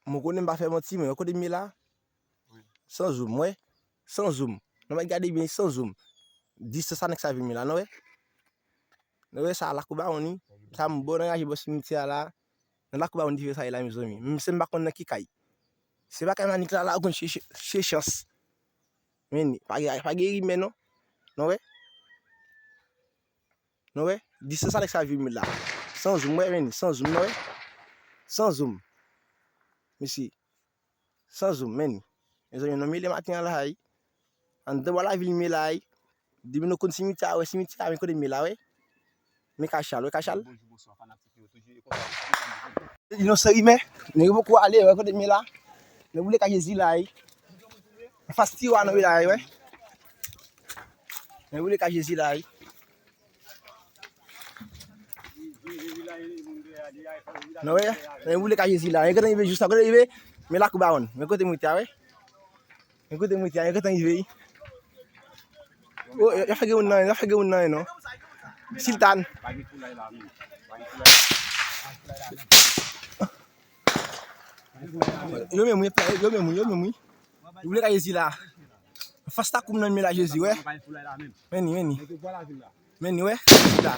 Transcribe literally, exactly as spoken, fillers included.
Mwen konnen m pa fè manti, men kote m ye la, san zoom, wè. San zoom. Nou mèt gade byen, san zoom. Distans sa nèg sa vin men la, nou wè. Nou wè sa, lakou Bawon ni. Sa m bò nan raje bò simityè a la. Nan lakou Bawon ni te fè sa ye la, mezanmi. Menm si m pa konn nan ki kay. Se pa kay Manik la, la ou konn chèche, chèche chans. Men ni, pa gen, pa gen rimè non. Nou wè. Nou wè, distans sa nèg sa vin men la. San zoom, wè, men ni, san zoom, nou wè. San zoom. Mesye, san zoom, men ni. Mezanmi, nou mele maten an la, wi. Anndan bò lavil men la, wi. Depi nou konn simityè a, wè, simityè a, men kote men la, wè. Men kachal, wè, kachal. Li nan seri, men, men yo poko ale, wè, kote men la. Men boule ka Jezi la, wi. Fas tiwa nou ye la, wi, wè. Men boule ka Jezi la, wi. Nou wè, men boule ka Jezi la. Men kote rive jis la, kote rive, men lakou Bawon. Men kote mwen te a, wè. Men kote mwen te a, men kote rive. Oh, y a fè gen moun nan, y a fè gen moun nan, non. Siltan. Yo menm, wi, yo menm, wi, yo menm, wi. Yo boule ka Jezi la. Fas lakou m nan men la Jezi, wè. Men ni, men ni. Men ni, wè. Jezi la.